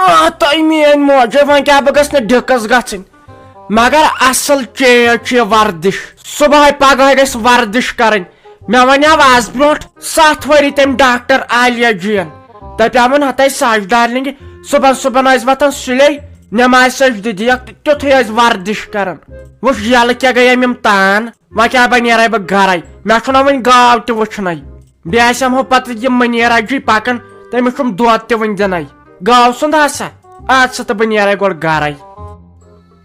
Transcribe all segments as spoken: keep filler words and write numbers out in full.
آ، تۄہہِ میٲنۍ موجے، وۄنۍ کیٛاہ بہٕ گژھٕ نہٕ ڈِکس گژھٕنۍ؟ مگر اصل چیز چھُ یہِ ورزش۔ صبحٲے پگہٲے گژھِ ورزش کرٕنۍ۔ مےٚ ونیاو از برونٹھ ستھ ؤری تٔمۍ ڈاکٹر عالیہ جی ین۔ دپیاوُن ہتاے ساش ڈارلنگ، صبحن صبحن ٲسۍ وۄتھان سُلے، نماز سجدٕ دِیکھ تہٕ تیُتھُے ٲسۍ ورزش کران۔ وٕچھ یلہٕ کیٛاہ گٔے أمۍ یِم تان۔ وۄنۍ کیٛاہ بہٕ نیرے بہٕ گرے، مےٚ چھُنہ وۄنۍ گاو تہِ وٕچھنَے۔ بیٚیہِ آسہِ ہم ہُہ پتہٕ یہِ مُنیٖر اجی پکان، تٔمِس چھُم دۄد تہِ وٕنہِ دِنَے۔ گاو سُنٛد ہسا، اَدٕ سا تہٕ بہٕ نیرے گۄڈٕ گرے۔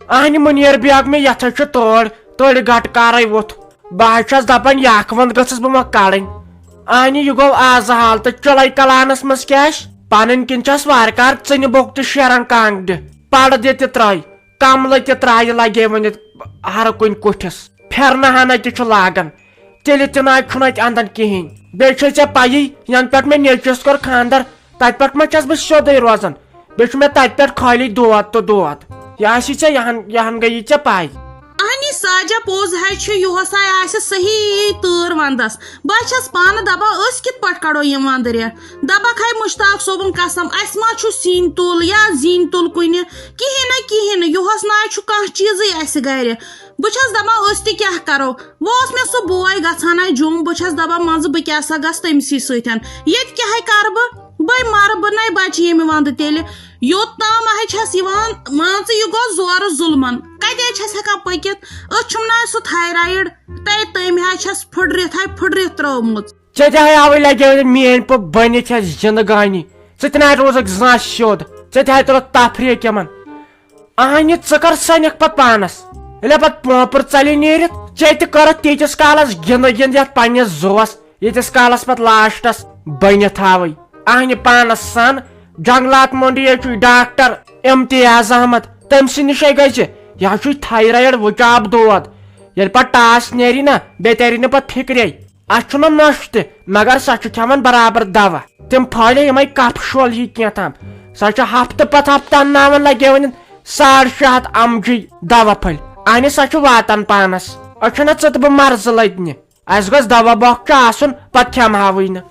اہنہِ مُنیٖر بیگ مےٚ یتھ چھُ تٲڑ، تٔڑۍ گٹہٕ کرے ووٚتھ۔ بہٕ حظ چھَس دپان یہِ اکھ وند گٔژھٕس بہٕ وۄنۍ کڑٕنۍ۔ اہنہِ یہِ گوٚو آز حال تہٕ چلے کلانس منٛز کیٛاہ آسہِ؟ پنٕنۍ کِنۍ چھَس وارٕ کار ژٕنہِ بوٚکھ تہٕ شیران کانٛگڑِ۔ پڑٕ دِ تہِ ترٛٲے، کملہٕ تہِ ترٛایہِ لگے ؤنِتھ ہر کُنہِ کُٹھِس۔ پھیرنہٕ ہنا تہِ چھُ لاگان، تیٚلہِ تہِ نہ چھُنہٕ اَتہِ اندان کِہیٖنۍ۔ بیٚیہِ چھے ژےٚ پَیی، ینہٕ پٮ۪ٹھ مےٚ نیٚچوِس کوٚر خانٛدر، تتہِ پٮ۪ٹھ ما چھَس بہٕ سیوٚدُے روزان، بیٚیہِ چھُ مےٚ تتہِ پٮ۪ٹھ خٲلی دود تہٕ دود۔ یہِ آسی ژےٚ، یہِ ہن، یہِ ہن گٔیی ژےٚ پَے۔ اہنی ساجہ، پوٚز ہے چھُ، یُہُس ہے آسہِ صحیح تۭر ونٛدس۔ بہٕ چھَس پانہٕ دپان، أسۍ کِتھ پٲٹھۍ کڑو یِم ونٛدٕ رٮ۪تھ؟ دپکھ ہے مشتاق صٲبُن قسم، اسہِ ما چھُ سِنۍ تُل یا زِنۍ تُل کُنہِ؟ کِہیٖنۍ نہ، کِہیٖنۍ نہٕ، یُہُس نہ چھُ کانٛہہ چیٖزٕے اسہِ گرِ۔ بہٕ چھَس دَپان، أسۍ تہِ کیٛاہ کَرو؟ وۄنۍ اوس مےٚ سُہ بوے گژھان اَتہِ جوٚم، بہٕ چھَس دَپان، منٛزٕ بہٕ کیٛاہ سا گژھٕ تٔمسٕے سۭتۍ؟ ییٚتہِ کیٛاہ ہے کَرٕ بہٕ؟ بٔے مَرٕ بہٕ نَے بَچہٕ ییٚمہِ وَندٕ تیٚلہِ۔ یوٚت تام ہے چھَس یِوان، مان ژٕ، یہِ گوٚو زورٕ ظُلمَن۔ کَتہِ ہے چھَس ہٮ۪کان پٔکِتھ؟ أسۍ چھُم نہ سُہ تھایرایِڈ، تَے تٔمۍ ہے چھَس پھٕٹرِتھ ہے پھٕٹرِتھ ترٲومٕژ۔ ژےٚ تہِ ہے اَوَے لَگیو نہٕ میٛٲنۍ پٲٹھۍ بٔنِتھ ہٮ۪س زِندگٲنی۔ ژٕ تہِ نہ روزَکھ زانٛہہ سیوٚد۔ ژےٚ تہِ ہے تُلَتھ تفریٖق یِمَن۔ اہنہِ، ژٕ کر سنکھ پتہٕ پانس؟ ییٚلہِ پتہٕ پونپر ژلہِ نیٖرِتھ، ژےٚ تہِ کٔرتھ تیٖتِس کالس گِنٛدٕ گِنٛدٕ یتھ پننِس زُوس، ییٖتِس کالس پتہٕ لاسٹس بٔنِتھ ہاوٕے۔ اہنہِ پانس سن، جنگلات مونڈی ہے چھُے ڈاکٹر امتیاز احمد، تٔمۍ سٕنٛدِ نِشے گژھِ، یہِ حظ چھُے تھایرایڈ وٕچاب دود۔ ییٚلہِ پتہٕ ٹاس نیرِ نا، بیٚیہِ ترِ نہٕ پتہٕ فکرے۔ اسہِ چھُنہٕ نۄشہِ تہِ، مگر سۄ چھِ کھٮ۪وان برابر دوا۔ تِم پھٲلے یِمے کپھ شول ہی کینٛہہ تام۔ سۄ چھِ ہفتہٕ پتہٕ ہفتہٕ انناوان لگے وۄنۍ ساڑ شےٚ ہتھ ایم جی دوا پھٔلۍ۔ اہنہِ سۄ چھِ واتان پانس۔ أسۍ چھِنہ ژٕ تہٕ بہٕ مرضہٕ لٔدنہِ۔ اسہِ گوٚژھ دوا بۄکھ چھُ آسُن، پتہٕ کھٮ۪مہٕ ہاوٕے نہٕ۔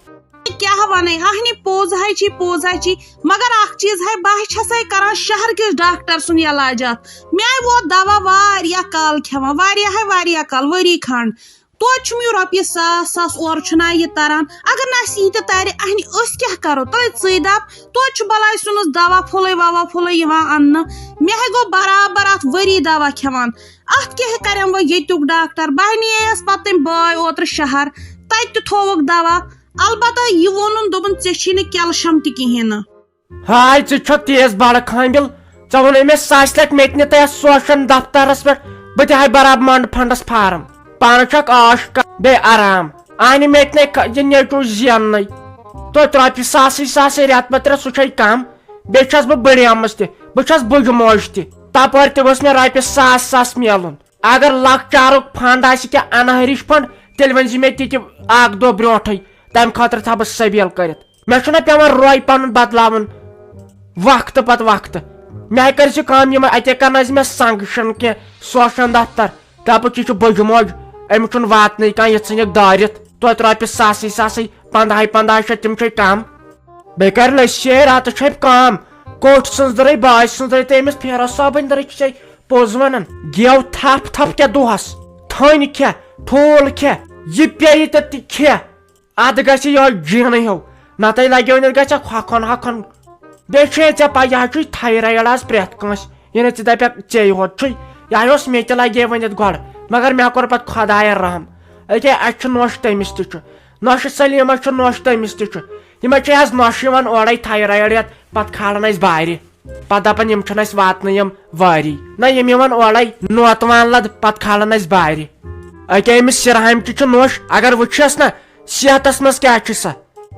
کیٛاہ ونے، اہنہِ پوٚز ہے چھی، پوٚز ہے چھی، مگر اکھ چیٖز ہے، بہٕ ہے چھسے کران شہر کِس ڈاکٹر سُنٛد علاج اتھ۔ مےٚ ہے ووت دوا واریاہ کال کھٮ۪وان، واریاہ ہے واریاہ کال، ؤری کھنڈ۔ توتہِ چھُم یہِ رۄپیہِ ساس ساس اورٕ چھُنہ یہِ تران۔ اگر نہٕ اَسہِ یہِ تہِ ترِ، اہنہِ أسۍ کیٛاہ کرو؟ تُہۍ ژٕے دپ، توتہِ چھُ بلاے سُنٛدس دوا پھوٚلے ووا پھوٚلے یِوان اننہٕ۔ مےٚ ہے گوٚو برابر اتھ ؤری دوا کھٮ۪وان۔ اتھ کیٛاہ کرٮ۪م وۄنۍ ییٚتیُک ڈاکٹر؟ بہٕ ہے نییس پتہٕ تٔمۍ بٲے اوترٕ شہر، تتہِ تہِ تھووُکھ دوا۔ البتہ یہِ ووٚنُن، دوٚپُن، "ژےٚ چھی نہٕ کیلشم تہِ کِہیٖنۍ نہٕ۔" ہاے، ژٕ چھکھ تیز بڑٕ خامبل۔ ژےٚ ووٚنے مےٚ ساسہِ لٹہِ مےٚ تہِ نہِ تتھ سوشن دفترس پٮ۪ٹھ، بہٕ تہِ ہاے برابر منڈ فنڈس فارم۔ پانہٕ چھکھ عٲش کران، بیٚیہِ آرام۔ اہنہِ مےٚ تہِ نے ک-، یہِ نیٚچو زیننٕے۔ توتہِ رۄپیہِ ساسٕے ساسٕے رٮ۪تہٕ پتہٕ رٮ۪تہٕ، سُہ چھے کم۔ بیٚیہِ چھس بہٕ بٔڑیمٕژ تہِ، بہٕ چھس بٕجہِ موج تہِ۔ تپٲرۍ تہِ گوٚژھ مےٚ رۄپیہِ ساس ساس میلُن۔ اگر لۄکچارُک فنڈ آسہِ کینٛہہ انہرِش فنڈ، تیٚلہِ ؤنۍ زِ مےٚ تہِ کہِ اکھ دۄہ برونٹھٕے، تمہِ خٲطرٕ تھاو بہٕ سبیل کٔرِتھ۔ مےٚ چھُنہ پٮ۪وان روے پنُن بدلاوُن وقتہٕ پتہٕ وقتہٕ۔ مےٚ کٔرۍ زِ کٲم، یِم اتے کرنٲے زِ مےٚ سنگشن کینٛہہ سوشن دفتر، دپُکھ، "یہِ چھُ بٔجہِ موج، أمِس چھُنہٕ واتنٕے کانٛہہ، یہِ ژھٕنِکھ دٲرِتھ۔" توتہِ رۄپیہِ ساسٕے ساسٕے، پنٛدہاے پنٛدہاے شیٚتھ، تِم چھے کم۔ بیٚیہِ کر لٔسۍ شے راتس چھے کٲم، کوٚٹھ سٕنٛز دٔرٕے، باج سٕنٛز دٔرٕے تہٕ أمِس پھیرو صٲبٕنۍ دٔرٕے چھے پوٚز ونان۔ گیو تھپھ تھپھ کیٛاہ دۄہس، تھٔنۍ کھےٚ، ٹھوٗل کھےٚ، یہِ پیٚیہِ تہٕ تہِ کھےٚ۔ اتھ گژھِ یہے جینہٕ ہیو، نتہٕ لگیو نہٕ گژھِ کھۄکھن ہۄکھن۔ بیٚیہِ چھے ژےٚ پَے، یہِ حظ چھُے تھایرایڈ آز پرٛٮ۪تھ کٲنٛسہِ۔ یہِ نہٕ ژٕ دَپکھ ژے یوت چھُے، یہِ حظ اوس مےٚ تہِ لگے ؤنِتھ گۄڈٕ، مگر مےٚ کوٚر پتہٕ خۄدایَن رحم۔ أکے اَسہِ چھُ نۄش، تٔمِس تہِ چھُ نۄشہِ، سلیمس چھُ نۄش، تٔمِس تہِ چھُ۔ یِمے چھِ آز نۄشہِ یِوان اورے تھایرایڈ ہٮ۪تھ، پتہٕ کھالان اَسہِ بارِ۔ پتہٕ دپان، "یِم چھِنہٕ اَسہِ واتنٕے یِم وٲری۔ نہ، یِم یِوان اورے نوتہٕ وان لد، پتہٕ کھالان اَسہِ بارِ۔" أکے أمِس سرہامہِ تہِ چھُ نۄش، اگر وٕچھس نہ، صحتس منٛز کیٛاہ چھُ سا؟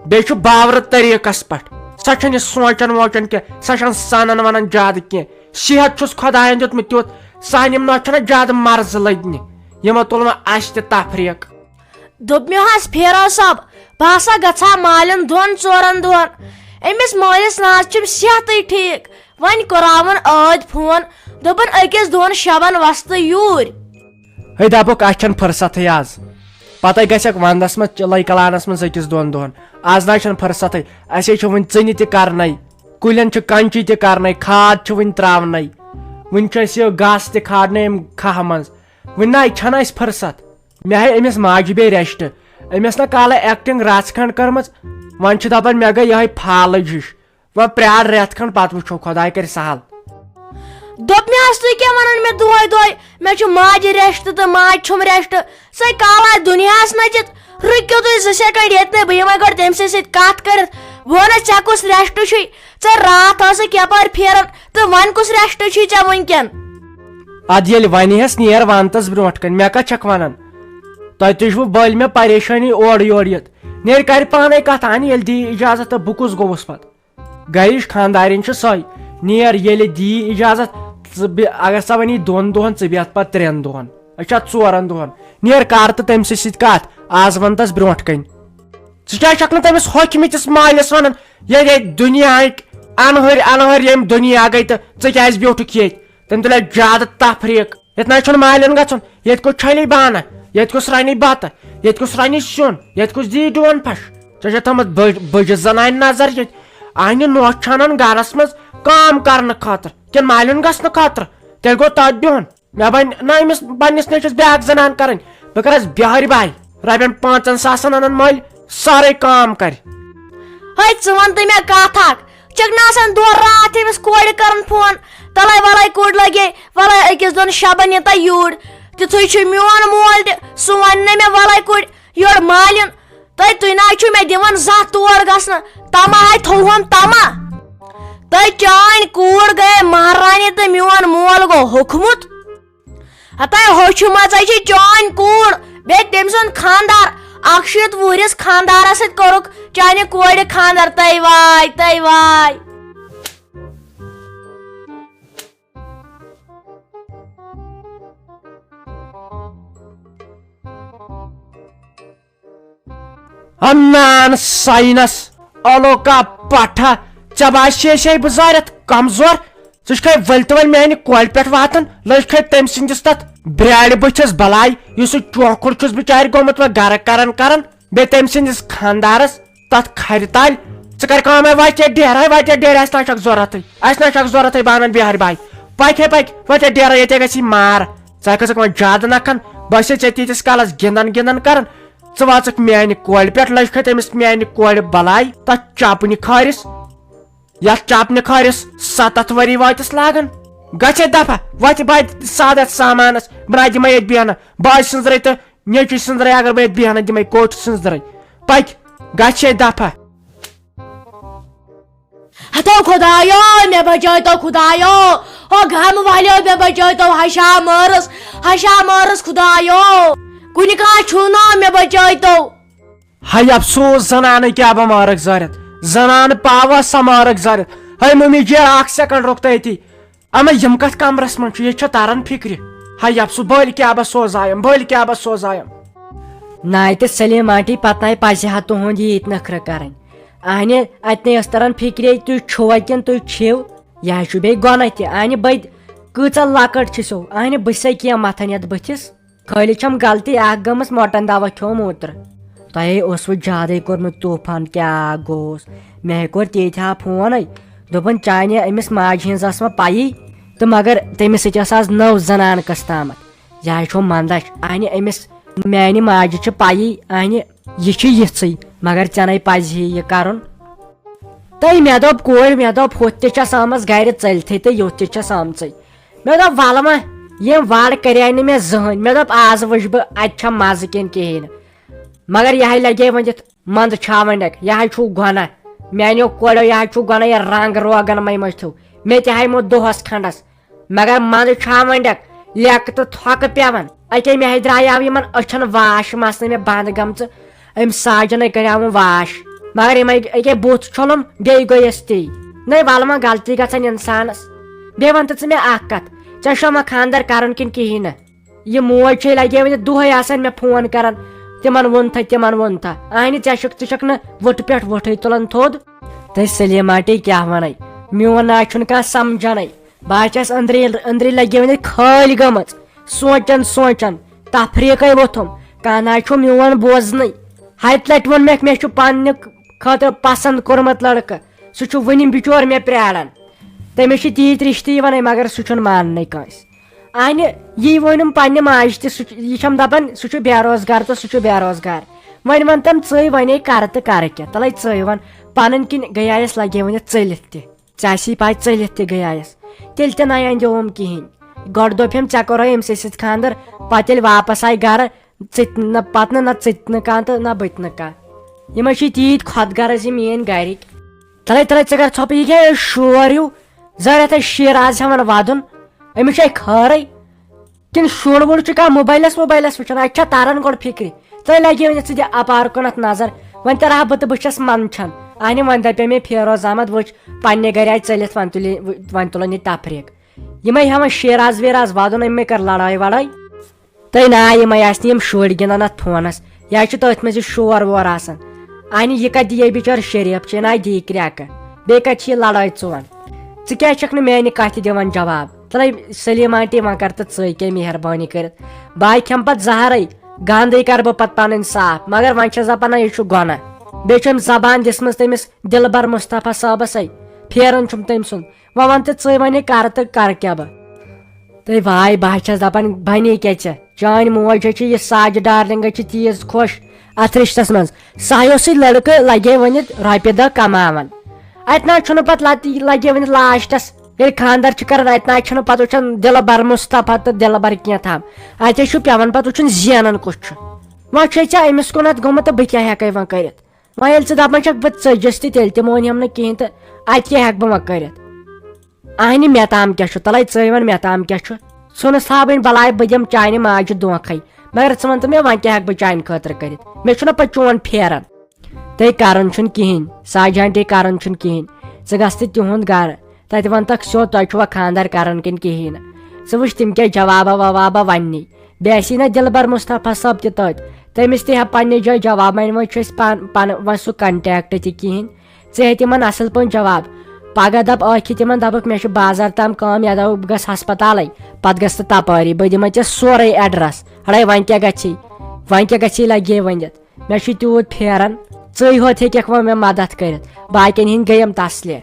بیٚیہِ چھُ باورٕ طریٖقس پٮ۪ٹھ۔ سۄ چھَنہٕ یہِ سونٛچان وونٛچان کینٛہہ، سۄ چھَنہٕ سَنان وَنان زیادٕ کینٛہہ۔ صحت چھُس خۄدایَن دیُتمُت تیُتھ، سانہِ یِم نہ چھَنہ زیادٕ مرضہٕ لٔدنہِ۔ یِمو تُل وۄنۍ اَسہِ تہِ تفریٖق۔ دوٚپمیو حظ پھیرو صٲب، بہٕ ہسا گژھٕ ہا مالٮ۪ن دۄن ژورَن دۄہَن۔ أمِس مٲلِس نہ حظ چھُم صحتٕے ٹھیٖک۔ وۄنۍ کوٚراوُن ٲدۍ فون، دوٚپُن، "أکِس دۄن شبن وستہٕ یوٗرۍ۔" ہے دپُکھ، اسہِ چھنہٕ فرصتھٕے از۔ پتے گژھکھ ونٛدس منٛز چلے کلانس منٛز أکِس دۄن دۄہن۔ از نہ چھنہٕ فرصتھٕے۔ اسے چھِ وُنہِ ژٕنہِ تہِ کرنے۔ کُلٮ۪ن چھِ کنچی تہِ کرنے، کھاد چھِ وُنہِ تراونے، وُنہِ چھُ اَسہِ یہِ گاسہٕ تہِ کھارنے اَمہِ کھاہ منٛز۔ وُنہِ نہ چھنہٕ اَسہِ فرصت۔ مےٚ ہاے أمِس ماجہِ بیٚیہِ rest۔ أمِس نہ کالے acting رژھ کھنڈ کٔرمٕژ، وۄنۍ چھِ دپان مےٚ گٔے یِہوٚے فالٕج ہِش۔ وۄنۍ پرٛار رٮ۪تھ کھنٛڈ، پتہٕ وٕچھو، خۄداے کرِ سہل۔ دوٚپ مےٚ ہس، تُہۍ کیٛاہ ونان مےٚ دۄہے دۄہے؟ مےٚ چھُ ماجہِ rest تہٕ ماجہِ چھُم rest۔ سۄے کالا دُنیاہس نٔژِتھ۔ رُکِو تُہۍ زٕ second ییٚتنٕے، بہٕ یِمے گۄڈٕ تٔمۍ سٕے سۭتۍ کتھ کٔرِتھ۔ بہٕ ونس، ژےٚ کُس rest چھُے؟ ژٕ راتھ ٲسٕکھ یپٲرۍ پھیران تہٕ وۄنۍ کُس rest چھُے ژےٚ وٕنکٮ۪ن؟ ادٕ ییٚلہِ ونہِ ہس نیر ونتس برونٛٹھ کنہِ، مےٚ کتھ چھکھ ونان؟ تۄہہِ تُجوٕ بٔلۍ مےٚ پریشٲنی اورٕ یورٕ یِتھ۔ نیر کرِ پانے کتھ، انہِ ییٚلہِ دی اجازت تہٕ بہٕ کُس گوٚوُس پتہٕ؟ گرِچ خاندارِنۍ چھِ سۄے۔ نیر، ییٚلہِ دی اجازت، ژٕ بے-، اگر سۄ وۄنی دۄن دۄہن، ژٕ بیٚہتھ پتہٕ ترٛٮ۪ن دۄہن، أسۍ چھِ اتھ ژورن دۄہن۔ نیر، کر تہٕ تٔمۍ سٕے سۭتۍ کتھ، از ون تس برونٛٹھ کنہِ۔ ژٕ کیٛازِ چھکھ نہٕ تٔمِس ہوٚکھمٕتِس مٲلِس ونان، ییٚلہِ ییٚتہِ دُنیاہٕکۍ انہٲرۍ انہٲرۍ ییٚمہِ دُنیا گٔے تہٕ ژٕ کیٛازِ بیوٗٹھُکھ ییٚتہِ؟ تٔمۍ تُلہِ زیادٕ تفریٖق۔ ییٚتہِ نہ چھُنہٕ مالٮ۪ن گژھُن، ییٚتہِ کُس چھلہِ بانہٕ، ییٚتہِ کُس رنہِ بتہٕ، ییٚتہِ کُس رنہِ سیُن، ییٚتہِ کُس دی ڈون پھش؟ ژےٚ چھےٚ تھٲومٕژ بٔج-، بٔجِس زنانہِ نظر ییٚتہِ۔ اہنہِ نوکھ چھانن گرس منٛز کٲم کرنہٕ خٲطرٕ کِنہٕ مالٮ۪ن گژھنہٕ خٲطرٕ؟ تیٚلہِ گوٚو تتھ بِہُن۔ مےٚ بنہِ نہٕ أمِس پننِس نیٚچوِس بیٛاکھ زنان کرٕنۍ۔ بہٕ کرس بِہارِ باے، رۄپین پانٛژن ساسن انن مٔلۍ، سٲرٕے کٲم کرِ۔ ہے، ژٕ وَن تہٕ مےٚ کَتھ اَکھ۔ چھَکھ نہٕ آسان دۄہ راتھ أمِس کورِ کَران فون، تَلَے وَلَے کوٚڑ لَگے، وَلَے أکِس دۄن شَبَن یِن تہٕ یوٗرۍ۔ تِتھُے چھُ میون مول تہِ، سُہ وَنہِ نہٕ مےٚ وَلَے کوٚڑ یورٕ مالِن۔ تہٕ تُہۍ نہ حظ چھُو مےٚ دِوان زانٛہہ تور گژھنہٕ، تَما ہَے تھوٚوہَم تَما۔ تہٕ چٲنۍ کوٗر گٔیے مہرانی تہٕ میون مول گوٚو ہوٚکھمُت۔ ہتاے ہوٚچھمٕژے چھِ چٲنۍ کوٗر، بیٚیہِ تٔمۍ سُنٛد خانٛدار۔ اکھ شیٖتھ وُہرِس خانٛدارس سۭتۍ کوٚرُکھ چانہِ کورِ خانٛدر۔ تَے واے، تَے واے۔ انان ساینس، الوکا پٹھا، ژےٚ باسے شے بہٕ زارٮ۪تھ کمزور؟ ژٕ چھکھے ؤلۍ تہٕ وۄنۍ میانہِ کۄلہِ پٮ۪ٹھ واتان، لٔج کھے تٔمۍ سٕنٛدِس تتھ برٛالہِ بٕتھِس بلاے، یُس سُہ چوکھُر چھُس بِچارِ گوٚمُت وۄنۍ گرٕ کران کران، بیٚیہِ تٔمۍ سٕنٛدِس خانٛدارس تتھ کھرِ تالہِ۔ ژٕ کر کٲم، ہے وتہِ ڈیرٕ، ہے وتہِ ڈیرٕ، اسہِ نہ چھکھ ضروٗرتھٕے، اسہِ نہ چھکھ ضروٗرتھٕے بانن بِہارِ باے۔ پکھ ہے پکھ، وتہِ ڈیرٕ، ییٚتہِ گژھی مار۔ ژٕ ہٮ۪کھ ژٕ وۄنۍ زیادٕ نکھن، بس ہے ژےٚ تیٖتِس کالس گِنٛدان گِنٛدان کران۔ ژٕ واژکھ میانہِ کۄلہِ پٮ۪ٹھ، لٔج کھے تٔمِس میانہِ کۄلہِ بلاے، تتھ چپنہِ کھارِس، یتھ چپنہِ کھارِس ستتھ ؤری وٲتِس لاگان۔ گژھے دفعہ، وتہِ باے سادتھ سامانس، بہٕ نہ دِمے ییٚتہِ بیہنہٕ، باے سٕنٛزرے تہٕ نیٚچوٗ سٕنٛزرے اگر بہٕ ییٚتہِ بیہنہٕ دِمے کوٹھۍ سٕنٛزرے۔ پکھ، گژھے دفعہ۔ ہتو خدایو، مےٚ بچٲیتو خدایو۔ ہو گامہٕ والیو، مےٚ بچٲیتو، ہشا مٲرٕس، ہشا مٲرٕس خدایو۔ کُنہِ کانٛہہ چھُو نا، مےٚ بچٲیتو۔ ہاے افسوس، زنانہٕ کیٛاہ بہٕ مارکھ زارٮ۪تھ، زنانہٕ پاوا سا مارکھ زارٮ۪تھ۔ ہاے ممی جی، اکھ second رُک تہٕ أتی۔ اما یِم کتھ کمرس منٛز چھُ، ییٚتہِ چھا تران فکرِ؟ ہاے افسوس، بٔلۍ کیٛاہ بہٕ سوزایم، بٔلۍ کیٛاہ بہٕ سوزایم۔ ناے تہٕ سلیٖم آنٹی، پتہٕ ناے پزِ ہا تُہُنٛد یہِ ییٚتہِ نکھرٕ کرٕنۍ۔ اہنہِ، اتہِ نے ٲس تران فکرے، تُہۍ چھِوا کِنہٕ تُہۍ چھِو؟ یہِ حظ چھُ بیٚیہِ گۄناہ تہِ۔ اہنہِ، بٔتۍ کۭژاہ لۄکٕٹ چھِ سو؟ اہنہِ، بہٕ چھسے کینٛہہ متھان یتھ بٕتھِس؟ خٲلی چھم غلطی اکھ گٔمٕژ، مۄٹن دوا کھیوٚم اوترٕ۔ تۄہے اوسوٕ زیادَے کوٚرمُت طوٗفان، کیٛاہ گوٚوس؟ مےٚ کوٚر تیٖتۍ ہا فونَے، دوٚپُن، چانہِ أمِس ماجہِ ہِنٛز ٲس وۄنۍ پَیی، تہٕ مگر تٔمِس سۭتۍ ٲس آز نٔو زنان کٔژ تامَتھ۔ یہِ ہا چھو منٛدَچھ، اَنہِ أمِس میٛانہِ ماجہِ چھِ پَیی، اَنہِ یہِ چھِ یِژھٕے، مگر ژےٚ نے پَزِ ہے یہِ کَرُن۔ تہٕ مےٚ دوٚپ کورِ، مےٚ دوٚپ، ہُتھ تہِ چھَس آمٕژ گَرِ ژٔلتھٕے تہٕ یُتھ تہِ چھَس آمژٕے۔ مےٚ دوٚپ، وَلہٕ وۄنۍ، یِم وَڑ کَرے نہٕ مےٚ زٕہٕنۍ۔ مےٚ دوٚپ، آز وٕچھِ بہٕ اَتہِ چھا مَزٕ کِنہٕ کِہیٖنۍ نہٕ۔ مگر یہِ ہَے لَگے وۄنۍ یَتھ منٛدٕ چھاوَنڈٮ۪ک، یہِ ہَے چھُو گۄناہ۔ میٛانیو کورٮ۪و، یہِ ہَے چھُو گۄناہ، یہِ رنٛگ روغن مَے مٔتھِو۔ مےٚ تہِ ہَے موٚتھ دۄہَس کھنٛڈَس۔ مگر منٛزٕ چھُ ہاوان ڈٮ۪ک، لیٚکہٕ تہٕ تھۄکہٕ پٮ۪وان۔ اَکے مےٚ ہے درٛایاو یِمَن أچھَن واش، مَس نہٕ مےٚ بنٛد گٔمژٕ۔ أمۍ ساجَنَے کَریاوُم واش۔ مگر یِمَے أکے بُتھ چھوٚلُم، بیٚیہِ گٔیَس تی۔ نَے وَلہٕ وۄنۍ، غلطی گژھان اِنسانَس۔ بیٚیہِ وَن تہٕ ژٕ مےٚ اَکھ کَتھ، ژےٚ چھُوا وۄنۍ خانٛدَر کَرُن کِنہٕ کِہیٖنۍ نہٕ؟ یہِ موج چھے لَگے وٕنہِ دۄہَے آسان مےٚ فون کَران، تِمَن ووٚن تھا، تِمَن ووٚن تھا۔ اَہنہِ، ژےٚ چھُکھ، ژٕ چھَکھ نہٕ وٕٹھٕ پٮ۪ٹھ وٕٹھٕے تُلان تھوٚد۔ تہٕ سلیمہ آنٹی کیٛاہ وَنَے؟ میون نہ چھُنہٕ کانٛہہ سَمجھَنَے۔ بہٕ ہا چھَس أنٛدرٕے، أنٛدرٕے لَگے وٕنہِ خٲلۍ گٔمٕژ، سونٛچان سونٛچان، تفریٖقَے ووٚتھُم۔ کانٛہہ نہ چھُ میون بوزنٕے۔ ہَتہِ لَٹہِ ووٚن مےٚ، مےٚ چھُ پنٛنہِ خٲطرٕ پَسنٛد کوٚرمُت لٔڑکہٕ، سُہ چھُ وُنہِ بِچور مےٚ پرٛاران۔ تٔمِس چھِ تیٖتۍ رِشتہٕ یِوان، مگر سُہ چھُنہٕ ماننٕے کٲنٛسہِ۔ اَہنہِ، یی ووٚنُم پننہِ ماجہِ تہِ، سُہ چھُ، یہِ چھَم دَپان، سُہ چھُ بے روزگار تہٕ سُہ چھُ بے روزگار۔ وۄنۍ وَن تَم ژٕے، وۄنۍ ہے کَرٕ تہٕ کَرٕ کیٛاہ؟ تَلَے ژٕے وَن، پَنٕنۍ کِنۍ گٔیایَس لَگے وٕنہِ ژٔلِتھ تہِ۔ ژےٚ آسی پَے، ژٔلِتھ تہِ گٔیایَس۔ تیٚلہِ تہِ نَے اَندیوم کِہیٖنۍ۔ گۄڈٕ دوٚپ أمۍ، "ژےٚ کوٚرے أمۍ سٕے سۭتۍ خانٛدر"، پَتہٕ ییٚلہِ واپَس آیہِ گَرٕ، ژٕ تہِ نہ، پَتہٕ نہٕ، نہ ژٕ تہِ نہٕ کانٛہہ تہٕ نہ بہٕ تہِ نہٕ کانٛہہ۔ یِم حظ چھِ تیٖتۍ خۄد غرض یِم میٛٲنۍ گَرِکۍ۔ تَلَے، تَلَے، ژٕ کَر ژھۄپہٕ، یہِ کیٛاہ شور ہیوٗ؟ زٲرِتھ ہے شیٖر آز ہٮ۪وان وَدُن۔ أمِس چھِ اَتہِ خٲرٕے۔ کِنہٕ شُر وُر چھُ کانٛہہ موبایلَس ووبایلَس وٕچھان؟ اَتہِ چھا تَران گۄڈٕ فِکرِ؟ تُہۍ لَگیو نہٕ، ژٕ دِ اَپار کُنَتھ نظر۔ وۄنۍ تَرٕ ہا بہٕ تہٕ بہٕ چھَس منٛدچھان۔ اَہنہِ، وۄنۍ دَپے مےٚ فیروز احمد، وٕچھ، پنٛنہِ گَرِ آیہِ ژٔلِتھ، وۄنۍ تُلہِ، وۄنۍ تُلُن یہِ تفریٖق۔ یِمَے ہٮ۪وان شیٖر آز ویٖر آز وَدُن، أمۍ مےٚ کٔر لڑٲے وڑٲے۔ تہٕ نا، یِمَے آسہِ نہٕ یِم شُرۍ گِنٛدان اَتھ فونَس۔ یہِ حظ چھُ تٔتھۍ منٛز یہِ شور وور آسان۔ اَہنہِ، یہِ کَتہِ دِیے بِچٲرۍ شریٖف، چھِ نا دی کرٛٮ۪کہٕ۔ بیٚیہِ کَتہِ چھِ یہِ لڑٲے ژُوان؟ ژٕ کیٛازِ چھَکھ نہٕ میٛانہِ کَتھِ دِوان جواب؟ تَلَے سلیٖم آنٹی، وۄنۍ کَر تہٕ ژٕے کینٛہہ مہربٲنی کٔرِتھ۔ بہٕ ہا کھٮ۪مہٕ پَتہٕ زَہرَے، گنٛدٕے کَرٕ بہٕ پَتہٕ پَنٕنۍ صاف۔ مگر وۄنۍ چھَس دَپان، نہ، یہِ چھُ گۄناہ۔ بیٚیہِ چھِ أمۍ زبان دِژمٕژ تٔمِس دِلبر مصطفیٰ صٲبَس، ہے، پھیران چھُم تٔمۍ سُنٛد۔ وۄنۍ وَن تہٕ ژٕے وۄنۍ، کَرٕ تہٕ کَرٕ کیٛاہ بہٕ؟ تہٕ واے، بہٕ ہا چھَس دَپان، بَنے کیٛاہ ژےٚ؟ چٲنۍ موج حظ چھِ، یہِ ساجہِ ڈارلِنٛگ حظ چھِ تیٖژ خۄش اَتھ رِشتَس منٛز۔ سُہ ہیوسٕے لٔڑکہٕ لَگے وۄنۍ رۄپیہِ دَہ کَماوان۔ اَتہِ نہ حظ چھُنہٕ پَتہٕ لَتہِ، لَگے وۄنۍ لاسٹَس ییٚلہِ خانٛدر چھِ کَران، اَتہِ نہ حظ چھُنہٕ پَتہٕ وٕچھان دِلبر مصطفیٰ تہٕ دِلبر کینٛہہ تام۔ اَتہِ حظ چھُ پٮ۪وان پَتہٕ وٕچھُن زینان کُس چھُ۔ وۄنۍ چھُے ژےٚ أمِس کُنَتھ گوٚمُت تہٕ بہٕ کیٛاہ ہٮ۪کَے وۄنۍ کٔرِتھ؟ وۄنۍ ییٚلہِ ژٕ دَپان چھَکھ بہٕ ژٔجِس تہِ، تیٚلہِ تہِ مونیٚم نہٕ کِہیٖنۍ تہٕ اَتہِ کیٛاہ ہٮ۪کہٕ بہٕ وۄنۍ کٔرِتھ؟ اَہنہِ، مےٚ تام کیٛاہ چھُ؟ تَلَے ژٕے وَن، مےٚ تام کیٛاہ چھُ؟ ژھٕنُس تھاوٕنۍ بَلاے، بہٕ دِمہٕ چانہِ ماجہِ دھونٛکھَے۔ مگر ژٕ وَن تہٕ مےٚ، وۄنۍ کیٛاہ ہٮ۪کہٕ بہٕ چانہِ خٲطرٕ کٔرِتھ؟ مےٚ چھُنہ پَتہٕ چون پھیران۔ تہٕ کَرُن چھُنہٕ کِہیٖنۍ، ساجہِ آنٹی، کَرُن چھُنہٕ کِہیٖنۍ۔ ژٕ گژھ تہٕ تِہُنٛد گَرٕ، تَتہِ وَنتَکھ سیوٚد، تۄہہِ چھُوا خانٛدر کَرُن کِنہٕ کِہیٖنۍ نہٕ۔ ژٕ وٕچھ، تِم کیٛاہ جوابہ ووابہ وَننی۔ بیٚیہِ آسی نہ دِلبر مصطفیٰ صٲب تہِ تٔتۍ، تٔمِس تہِ ہا پننہِ جایہِ جواب۔ وۄنۍ، وۄنۍ چھُ اَسہِ پان-، پانہٕ وۄنۍ سُہ contact تہِ کِہیٖنۍ۔ ژٕ ہے تِمن اَصٕل پٲٹھۍ جواب۔ پگاہ دَپ ٲکھِ تِمن، دَپُکھ، "مےٚ چھُ بازار تام کٲم، یا دَپُکھ، بہٕ گژھٕ ہسپتالے، پتہٕ گژھٕ تَپٲری، بہٕ دِمے ژےٚ سورُے address۔ ہڑے، وۄنۍ کیٛاہ گژھی؟ وۄنۍ کیٛاہ گژھی لگے ؤنِتھ؟ مےٚ چھُ تیوٗت پھیران، ژٕے ہوت ہیٚککھ وۄنۍ مےٚ مدد کٔرِتھ، باقین ہِنٛدۍ گٔیم تسلے۔"